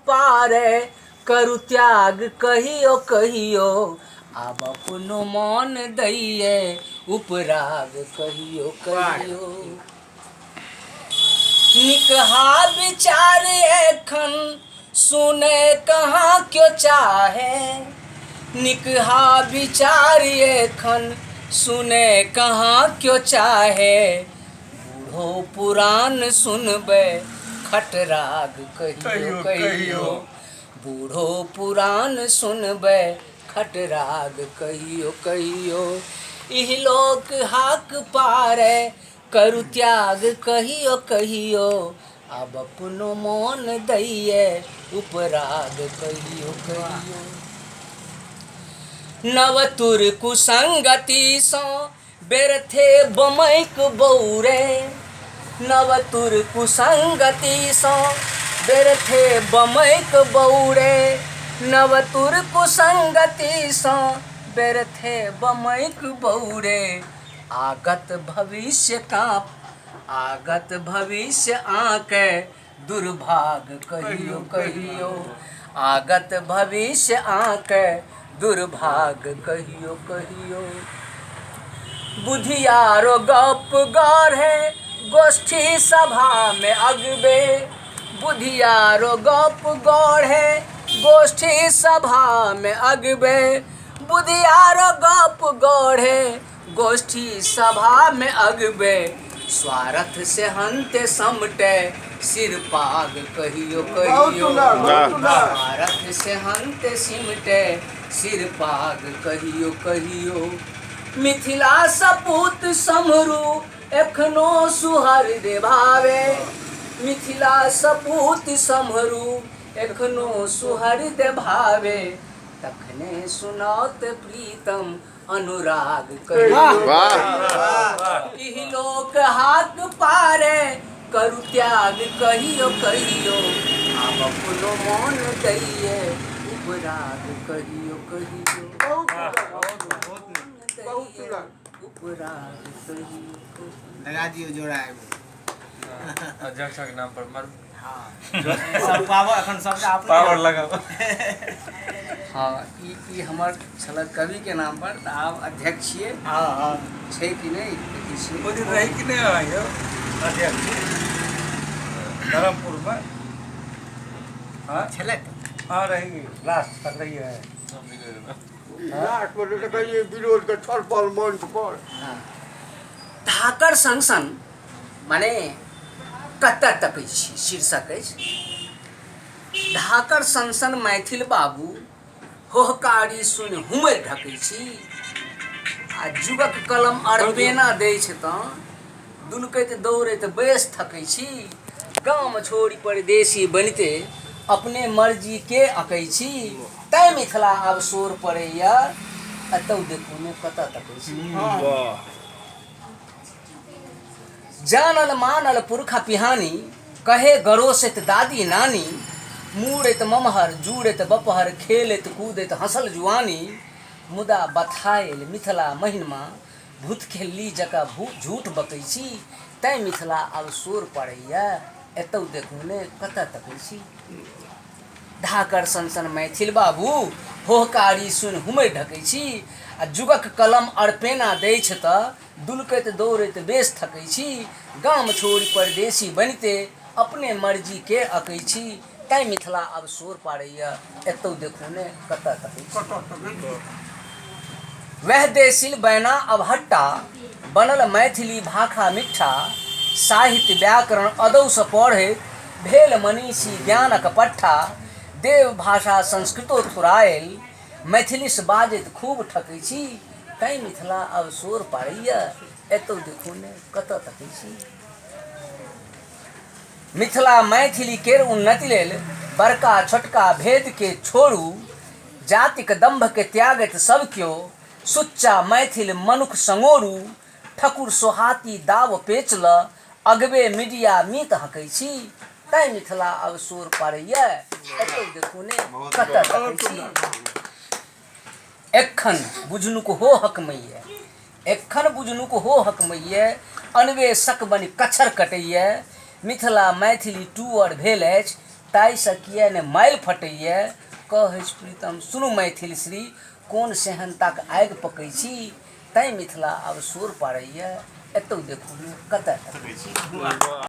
पारे करू त्याग कहियो कहियो आब अपनो मन दैये उपराग कहियो कहियो। निकहा विचार एखन सुने कहाँ क्यों चाहे, निकहा विचार एखन सुने कहाँ क्यों चाहे, बूढ़ो पुरान सुनबै खटराग कहियो कहियो, बूढ़ो पुरान सुनबै खटराग कहियो कहियो। इह लोक हाक पारे करू त्याग कहियो कहियो, आब अपनो मोन दैये उपराग कहियो कहियो। नवतुर कुसंगतिसँ बेरथे बमैक बौरे, नवतुर कुसंगतिसँ बेरथे बमैक बौरे, नवतुर कुसंगतिसँ बेरथे बमैक बौरे। आगत भविष्य काँप आगत भविष्य आके दुर्भाग कहियो कहियो, आगत भविष्य आके दुर्भाग कहियो कहियो। बुधियारो गप गढ़े गोष्ठी सभा में अगबे, बुधियारो गप गढ़े गोष्ठी सभा में अगबे, बुधियारो गप गढ़े गोष्ठी सभा में अगबे, स्वार्थ से हंते समटे सिर पाग कहियो कहियो, स्वार्थ से हंते सिमटे सिर पाग कहियो कहियो। मिथिला सपूत समरू एखनो सुहर देभावे, मिथिला सपूत समरू एखनो सुहर देभावे, तखने सुनौत प्रीतम अनुराग कहियो। इह लोक हाक पारे करू त्याग कहियो कहियो, आब अपनो मोन दैये उपराग कहियो कहियो, उपराग कहियो कहियो। लगा दियौ जोड़ा एगो। अध्यक्षक नाम पर मर। हँ, सब पावर एखन सबटा अपने। पावर लगाओ। हँ, ई हमर छल कवि के नाम पर, तऽ आब अध्यक्ष छियै। हँ हँ। छै कि नहि देखै छियै। ओहि दिन रही कि नहि अहाँ यौ अध्यक्ष धर्मपुरमे? हँ। छलै तऽ। हँ, रही, लास्ट तक रहियै। लास्ट में तऽ कहिए विरोध के छल मंच पर। हँ, धाकर सन सन माने कतऽ तकै छी शीर्षक अछि। धाकर सन सन मैथिल बाबू होहकारी सुनि हुमरि ढकै छी, आ जुगक कलम अरपेना दै छै तँ दुलकैत दौड़ैत बयस थकै छी। गाम छोड़ि परदेशी बनिते अपने मर्जी के अकै छी, तैं मिथिला आब शोर पड़ैया एतौ देखू ने कतऽ तकै छी। जानल मानल पुरखा पिहानी कहे गरोसैत दादी नानी, मूड़ैत ममहर जुड़ैत बपहर खेलैत कूदैत हँसल जुआनी, मुदा बथायल मिथिला महिनमा भूतखेल्ली जकाँ झूठ बकै छी, तैं मिथिला आब शोर पड़ैए एतौ देखू ने कतऽ तकै छी। धाकर सन सन मैथिल बाबू होहकारी सुनि हुमरि ढकै छी, आ जुगक कलम अरपेना दैछ तऽ दुलकैत दौड़ैत बेस थकै छी। गाम छोड़ि परदेशी बनिते अपने मर्जी के अकै छी, तैं मिथिला आब शोर पाड़ैए एतौ देखू ने कतऽ तकै छी। वएह देसिल बैना अवहट्टा बनल मैथिली भाखा मिट्ठा, साहित्य व्याकरण अदौसँ पढ़ैत भेल मनीषी ज्ञानक पट्ठा, देव भाषा संस्कृतो थुराएल मैथिलीसँ बाजैत खूब ठकै छी, तैं मिथिला आब शोर पाड़ैए एतौ देखू ने कतऽ तकै छी। मिथिला मैथिली केर उन्नति लेल बड़का छोटका भेद के छोड़ू, जातिक दंभ के त्यागैत सब क्यो सुच्चा मैथिल मनुख संगोरू, ठकुर सोहाती दाव पेच ल अगबे मीडिया मीत हकै छी, तैं मिथिला आब शोर पाड़ैए एतौ देखू ने कतऽ तकै छी। एखन बुझनुक हो हकमैए, एखन बुझनुक हो हकमैए, अन्वेषक बनि कछर कटैए, मिथिला मैथिली टूअर भेल अछि ताहिसँ किए ने मारि फटैए। कहै प्रीतम सुनू मैथिल श्री, कोन सेहन्ताक आगि पकै छी, तैँ मिथिला आब शोर पाड़ैए। एतौ देखू ने कतऽ तकै छी।